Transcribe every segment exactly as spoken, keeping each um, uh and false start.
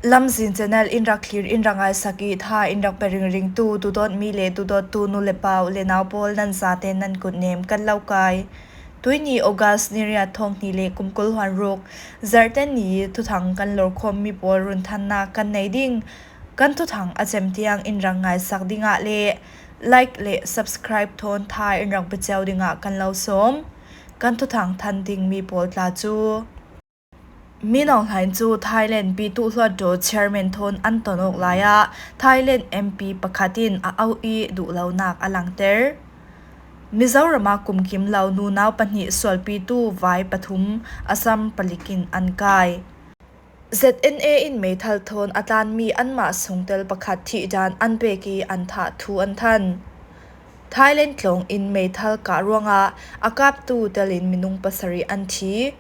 Lamzin channel in rak thlir, in rak ngaisak i tha in rak pe ringringtu, duhdawtmi le duhdawttu nu le pa, u le nau pawl, nan zate nan kutnem kan lo kai. Tuini August ni riat, thawng hnih le kum kul hluan ruk, Zarhte ni thuthang kan lorkhawmmi pawl runthannak kan nei ding. Kan thuthang a cem tiang in rak ngaisak dingah le like le subscribe thawn tha in rak pe cio dingah kan lo sawm. Kan thuthang than dingmi pawl tla cu: Min Aung Hlaing cu Thailand Pitu Hluttaw chairman thawn an ton awk lai ah Thailand M P pakhat in a auh i duhlonak a langter. Mizoram ah kumkim lo nunau pahnih sualpitu vai pathum Assam palik in an kai. Z N A in meithal thawn a tlanmi anmah sungtel pakhat thih dan an pek i an thah thu an than. Thailand tlawng in meithal kah ruangah a kaptu telin minung pasarih an thi.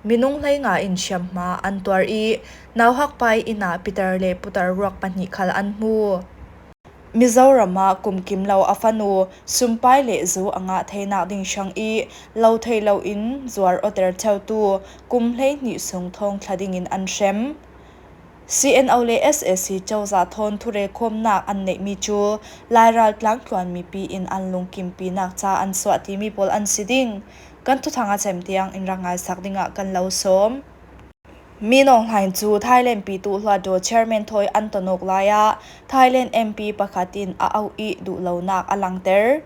Minung hleinga in hriamhma an tuar i nauhak pa inn ah pitar le putar ruak pahnih khal an hmu. Mizoram ah kumkim lo a fanu sumpai le zu a ngah theinak ding hrang i lo thei lo in zuar awter theutu kum hleihnih sung thawng thla dingin an hrem. C N O le S A C cozah thawn thurelkhawmnak an neihmi cu Lairal tlangtluan mipi in an lungkimpinak ca an suah timi pawl an si ding. Kan thuthang a cem tiang in rak ngaisak dingah kan lo sawm. Min Aung Hlaing cu Thailand Pitu Hluttaw chairman thawi an ton awk lai ah Thailand M P pakhat in a auh i duhlonak a langter.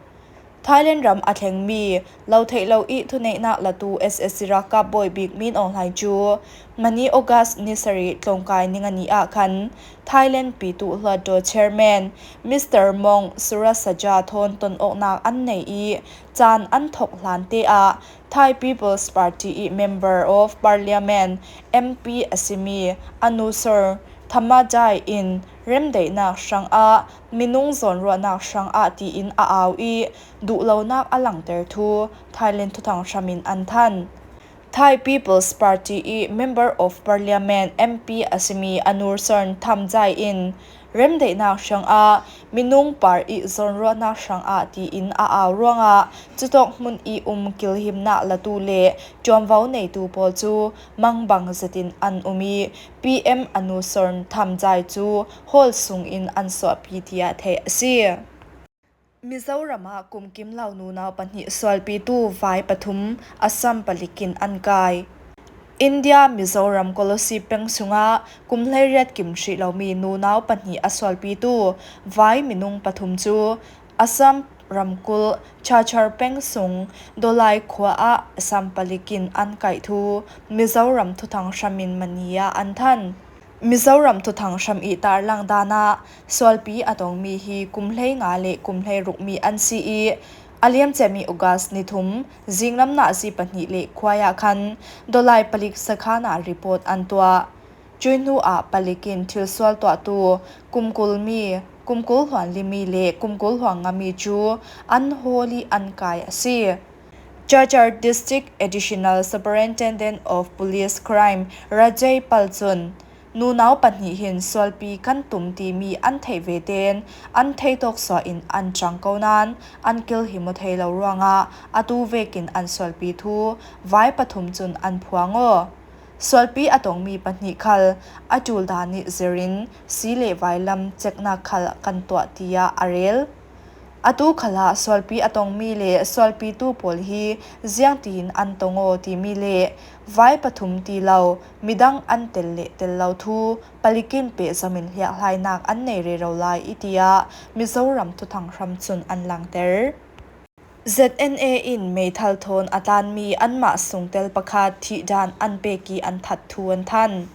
Thailand ram a thlengmi lo theih lo i thuneihnak latu S A C ralkap bawi bik Min Aung Hlaing cu mani August ni sarih tlawngkai ni nga ni ah khan Thailand Pitu Hluttaw chairman Mister Maung Surasaja thawn ton awknak an nei i caan an thok hlante ah Thai People's Party i Member of Parliament, M P, a simi Anusur Thamajai in remdaihnak hrangah, minung zawnruahnak hrangah tiin a au i duhlonak a langter thu Thailand thuthang hram in an than. Thai People's Party i Member of Parliament, M P, a simi Anusur Thamajai in remdaihnak hrangah minung par i zawnruahnak hrangah tiin a au ruangah cutawk hmun i um kilhimnak latu le ṭuanvo neitu pawl cu mangbang zetin an um i P M Anusur Thamajai cu hall sungin an suahpi tiah theih a si. Mizoram ah kumkim lo nunau pahnih sualpitu vai pathum Assam palik in an kai. India Mizoram Kolasib peng sungah kum hleiriat kim hrih lomi nunau pahnih a sualpitu vai minung pathum cu Assam ramkulh Cachar peng sung Dolai khua ah Assam palik in an kaih thu Mizoram thuthang hram in mani ah an than. Mizoram thuthang hram i tarlang dan ah sualpi a tongmi hi kum hleinga le kum hleirukmi an si i a liam ciami August ni thum zinglam nazi pahnih le khuai ah khan Dolai palik sakhan ah report an tuah. Cuih hnu ah palik in thilsual tuahtu kum kulmi, kum kul hluan limi le kum kul hluan ngami cu an hawl i an kai a si. Cachar District Additional Superintendent of Police Crime Rajay Pal cun nunau pahnih hin sualpi kan tum timi an theih ve tein an theitawk suah in an ṭang ko nain an kilhim aw thei lo ruangah atu vekin an sualpi thu vai pathum cun an phuang aw. Sualpi a tongmi pahnih khal a ṭul dan i zirin si le vailam ceknak khal kan tuah tiah a rel. Atu khalah sualpi a tongmi le sualpitu pawl hi ziangtin an tong aw timi le vai pathum ti lo midang an tel le tel lo thu palik in pehzom in hliahhlainak an nei rero lai i tiah Mizoram thuthang hram cun an langter. Z N A in meithal thawn a tlanmi anmah sungtel pakhat thih dan an pek i an that thu an than.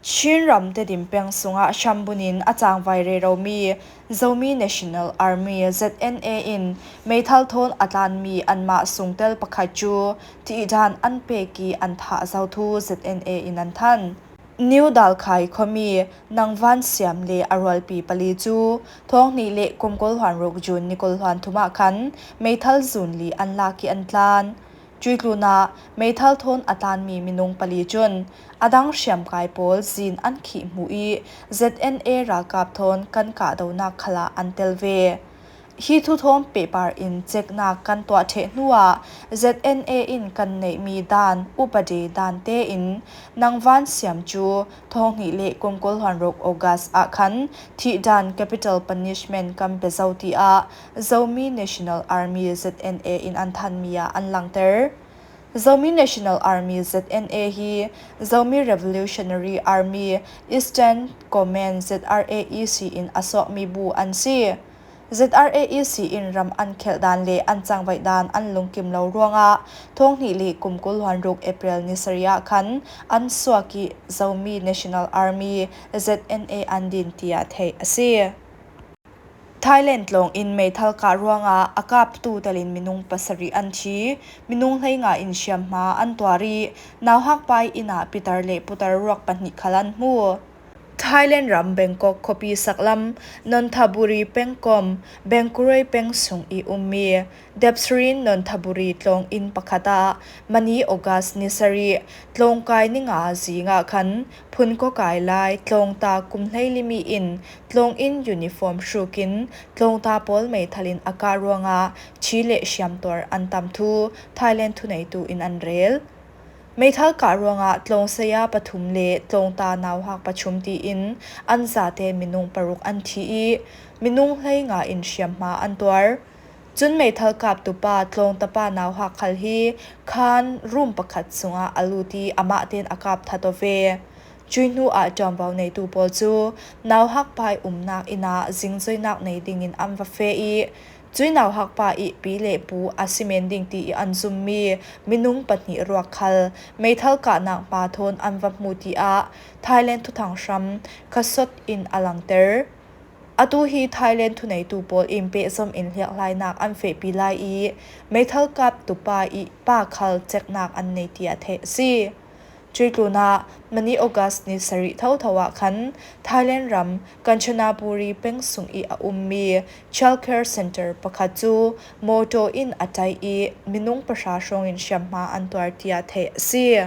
Chin ram Tedim peng sungah hram bunin a cangvai reromi Zomi National Army, Z N A, in meithal thawn a tlanmi anmah sungtel pakhat cu thih dan an pek i an thah zo thu Z N A in an than. New Dalkhai khuami Nangvan Siam le a rualpi pali cu thawng hnih le kum kul hluan ruk June ni kul hluan thum ah khan meithal zun li an lak i an tlan. Cuih tlunah meithal thawn a tlanmi minung pali cun a dang hriamkai pawl zin an khih hmuh i Z N A ralkap thawn kan kahdohnak khalah an tel ve. Hi thu thawm pehpar in ceknak kan tuah ṭheh hnuah Z N A in kan neihmi dan upadi dan tein nangvan siam cu thawng hnih le kum kul hluan ruk August ah khan thih dan capital punishment kan pe zo tiah Zomi National Army Z N A in an thanmi ah an langter. Zomi National Army Z N A hi Zomi Revolutionary Army Eastern Command Z R A E C in a suakmi bu an si. Z R A E C in ram an khelh dan le an cangvaih dan an lungkim lo ruangah thawng hnih le kum kul hluan ruk April ni sarih ah khan an suak ih Zomi National Army Z N A an din tiah theih a si. Thailand tlawng in meithal kah ruangah a kaptu telin minung pasarih an thi, minung hleinga in siamhma an tuar ih nauhak pa ih inn ah pitar le putar ruak pahnih khal an hmu. Thailand ram Bangkok khuapi saklam Nonthaburi pengkom Bengkurei peng sung ih ummi Depsrin Nonthaburi tlawng inn pakhat ah mani August ni sarih tlawngkai ni nga zingah khan phun kawkai lai tlawngta kum hleili mi in tlawng inn uniform hrukin tlawngta pawl meithal in a kah ruangah thi le siamtuar an tam thu Thailand thuneitu in an rel. Meithal kah ruangah tlawng saya pathum le tlawngta nauhak pathum tiin an zate minung paruk an thi ih minung hleinga in siamhma an tuar. Cun meithal kaptu pa tlawngta pa nauhak khal hi khan rum pakhat sungah a lut ih amah tein a kap that aw ve. Cuih hnuah ṭuanvo neitu pawl cu nauhak pa ih umnak inn ah zingzoinak nei dingin an va feh ih cuih nauhak pa ih pi le pu a si men ding ti ih an zummi minung pahnih ruak khal meithal kahnak hma thawn an va hmu tiah Thailand thuthang hram Khasawt in a langter. Atu hi Thailand thuneitu pawl in pehzom in hliakhlainak an fehpi lai ih meithal kaptu pa ih pa khal ceknak an nei tiah theih a si. Cuih tlunah mani August ni sarih thotho ah khan Thailand ram Kanchanaburi peng sung ih a ummi childcare center pakhat cu mawtaw in a ṭai ih minung pahra hrawngin siamhma an tuar tiah theih a si.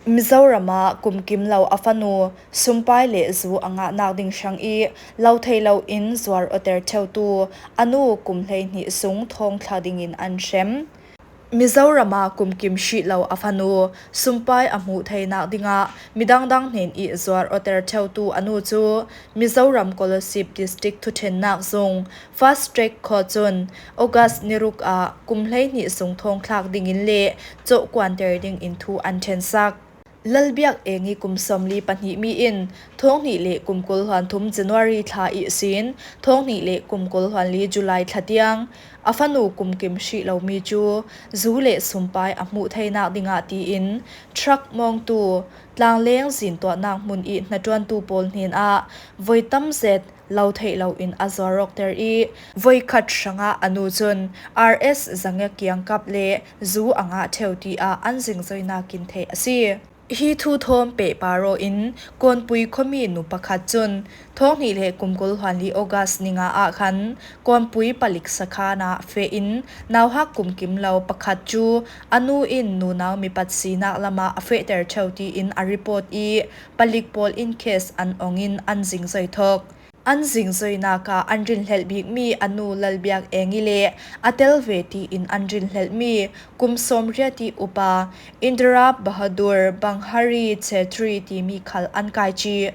Mizoram ah kumkim lo a fanu sumpai le zu a ngahnak ding hrang ih lo thei loin zuar awter ṭheutu a nu kum hleihnih sung thawngthlak dingin an hrem. Mizoram ah kumkim hrih lo a fanu sumpai a hmuh theinak dingah midangdang hnen ih zuar awter ṭheutu a nu cu Mizoram Kolasib District thuṭhennak zung Fast Track Court cun August ni ruk ah kum hleihnih sung thawngthlak dingin le cawhkuanter dingin thu an ṭhensak. Lalbiak Engi kum sawmli pahnih mi in thawng hnih le kum kul hluan thum January thla ihsin thawng hnih le kum kul hluan li July thla tiang a fanu kumkim hrih lomi cu zu le sumpai a hmuh theinak dingah tiin truck mawngtu tlangleng zin tuahnak hmun ih hnaṭuantu pawl hnenah voi tam zet lo theih loin a zuar awkter ih voikhat hrangah a nu cun R S zanga kiangkap le zu a ngah ṭheu tiah an zingzoinak in theih a si. Hi thu thawm pehpar aw in Kawnpui khuami nu pakhat cun thawng hnih le kum kul hluan li August ni nga ah khan Kawnpui palik sakhan ah feh in nauhak kumkim lo pakhat cu a nu in nunau mipat sinak lamah a fehter ṭheu tiin a report ih palik pawl in case an ong in an zingzoi thawk. An zingzoinak ah an rinhlelh bikmi a nu Lalbiak Engi le a tel ve tiin an rinhlelhmi kum sawmriat ih upa Indira Bahadur Banghari Chetri timi khal an kai cih.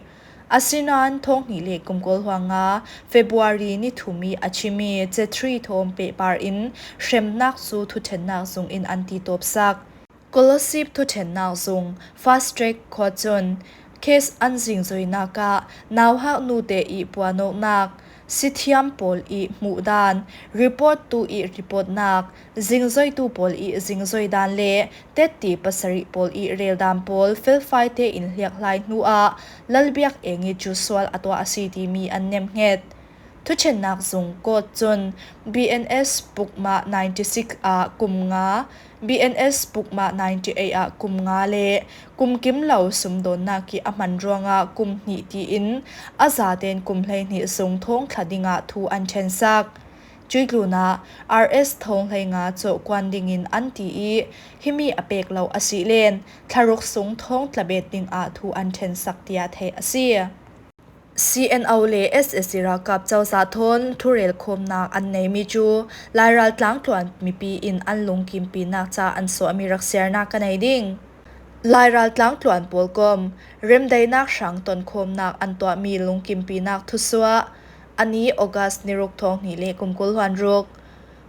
Asinain thawng hnih le kum kul hluan nga February ni thum ih a chimmi Chetri thawm pehpar in hremnak cu thuṭhennak zung in an ti tawpsak. Kolasib thuṭhennak zung Fast Track Court cun case an zingzoinak ah nauhak nute ih puanawknak, sithiam pawl ih hmuhdan, report tu ih reportnak, zingzoitu pawl ih zingzoidan le tetti pasarih pawl ih reldan pawl felfai tein hliakhlai hnuah Lalbiak Engi cu sual a tuah a si timi an nemhnget. Thuṭhennak zung court cun B N S pukmah ninety six ah kum nga, B N S pukmah ninety eight ah kum nga le kumkim lo sumdawnnak ih a hman ruangah kum hnih tiin a zaten kum hleihnih sung thawngthla dingah thu an ṭhensak. Cuih tlunah R S thawng hleinga cawhkuan dingin an ti ih himi a pek lo a si len thlaruk sung thawngtla bet dingah thu an ṭhensak tiah theih a si. C N O le S S C ralkap cozah thawn thurel khawmnak an neimi cu Lairal tlangtluan mipi in an lungkimpinak ca an suahmi rak siarnak ka nei ding. Lairal tlangtluan pawlkom remdaihnak hrang tonkhawmnak an tuahmi lungkimpinak thusuah, ani August ni ruk thawng hnih le kum kul hluan ruk.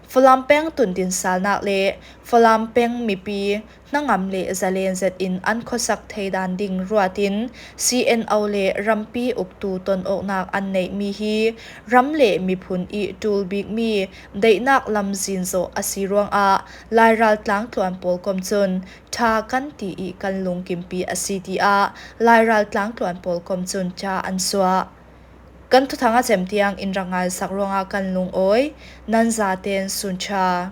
Falam peng tundin salnak le Falam peng mipi hnangam le zalen zetin an khuasak thei dan ding ruatin C N O le rampi uktu tonawknak an neihmi hi ram le miphun i ṭul bikmi daihnak lamzin zawh a si ruangah Lairal tlangtluan pawlkom cun ṭha kan ti i kan lungkimpi a si, tiah Lairal tlangtluan pawlkom cun ca an suah. Kan thuthang a cem tiang in rak ngaisak ruangah kan lungawi, nan zaten sun ṭha.